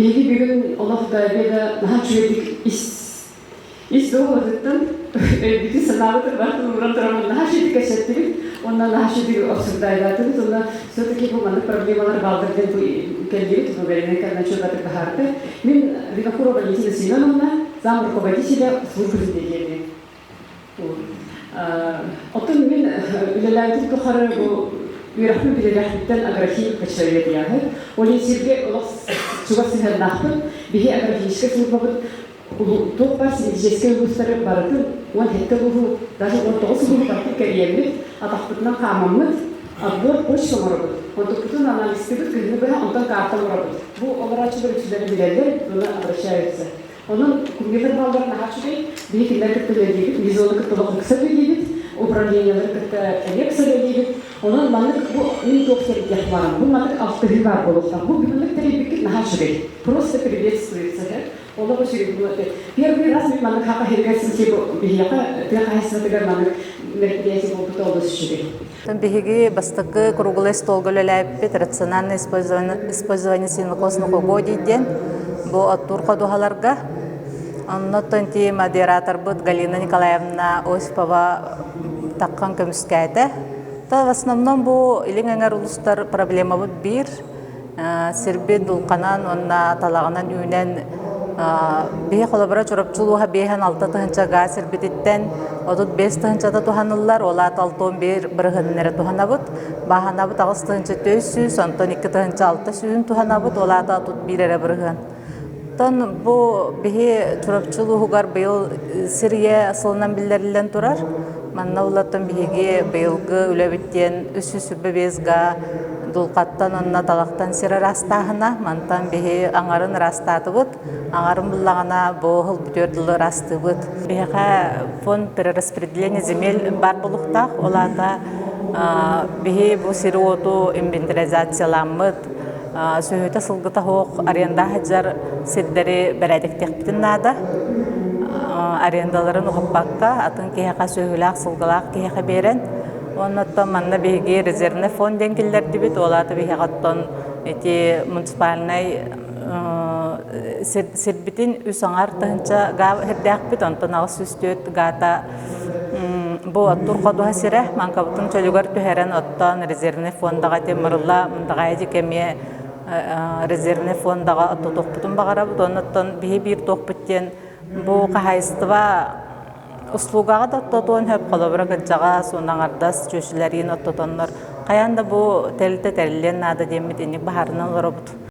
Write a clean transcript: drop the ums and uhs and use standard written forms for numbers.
Биһиги бүгүн олох да да наһаа үчүгэйдик ис ис дууһабытыттан өйбүтүн санаабытын барытын ууран тураммыт наһаа үчүгэйдик кэпсэттибит уонна наһаа үчүгэйдик обсуждайдаатыбыт уонна все-таки бу маннык проблемалар бааллар диэн бу кэллибит бу Галина Начугатык баһаарда. Мин Винокурова Валентина Семеновна, зам руководителя службы земледелия. Оттон мин үлэлээбитим тухары бу үөрэхпин бүтэрээхпиттэн агрохимик почтовед диэҕи. Ол иһин сиргэ олох чугас сыһыаннаахпын. Биһи агрохимическай службабыт туох баар синтетическэй улуустары барытын 17 улууһу, даже 19 улууһу барытын кэрийэммит, атахпытынан хаамаммыт, отбор почта оҥоробут. Онтукпутун анализтыыбыт, күһүнү быһа онтон карта оҥоробут. Бу олорооччулар үксүлэрэ билэллэр, уонна обращаются. Онон куммилар бааллара наһаа үчүгэй. Биһи кинилэр кытта үлэлиибит, мизоны кытта олох ыкса үлэлиибит, управлениелары кытта эмиэ ыкса үлэлиибит. Онон маннык бу мин туох тэрийдэх баарым, бу маннык алтыһыы баар буолуохтаах. Бу бүгүннүк тэрийбиккит наһаа үчүгэй. Просто приветствуется. Олох үчүгэй бу Первый раз мин маннык хаха иһигэр синти биһиэхэ тыа хаһайыстыбатыгар маннык мероприятие буолбута олус үчүгэй. Биһиги бастакы круглый столга үлэлээбиппит рациональное использование сенокосных угодий диэн бу оттуур ходуһаларга. Оннуттан ти модераторбыт Галина Николаевна Осипова таххан көмүскээтэ. То в основном бу илиҥ эҥэр улустар проблемабыт биир сирбит дулханан уонна талаҕынан үүнэн биһи холобура Чурапчы улууһа 5-6 тыһыынча гаас сирбититтэн 35 тыһыынчата туһаныллар, ол аата 61 бырыһыанын эрэ туһанабыт. Бааһынабыт 8 тыһыынча 400, онтон 2 тыһыынча 6 сүүһүн туһанабыт, ол аата 31 эрэ бырыһыан. Оттон бу биһи Чурапчы улууһугар быйыл сир ийэ сылынан биллэриллэн турар. Манна улаттан биһиги быйылгы үлэбит диэн 325 га дулхаттан уонна талахтан сир ыраастааһына. Мантан биһи аҥарын ыраастаатыбыт. Аҥарын буллаҕына бу сыл бүтүөр дылы ыраастыыбыт. Биһиэхэ фонд перераспределения земель баар буолуохтаах. Ол аата биһи бу сири-уоту инвентаризацияламмыт, сүөһүтэ сылгыта суох аренда сылдьар сирдэри бэрээдэктиэхпитин наада. Арендаларын уһаппакка, атын киһиэхэ сүөһүлээх сылгылаах киһиэхэ биэрэн, уонна оттон манна биһиги резервный фонд диэн киллэрдибит. Ол аата биһиэхэ оттон ити муниципальнай сирбитин үс аҥар тыһыынча гаа сирдээхпит, онтон 804 гаата Бу оттуур ходуһа сирэ Маҥкабытын чөлүгэр түһэрэн оттоон резервнэй фондаҕа ити Мырыла Мындаҕаайы диэки эмиэ резервнэй фондаҕа оттотуохпутун баҕарабыт. Оннуттан биһи биир туохпут диэн бу хаһаайыстыба услугаҕа да оттотуон сөп, холобура кырдьаҕас уонна аҥардас чүөчүлэриин оттотоннор хайаан да бу тэрилтэ тэриллиэн наада диэммит инник баһаарынан олоробут.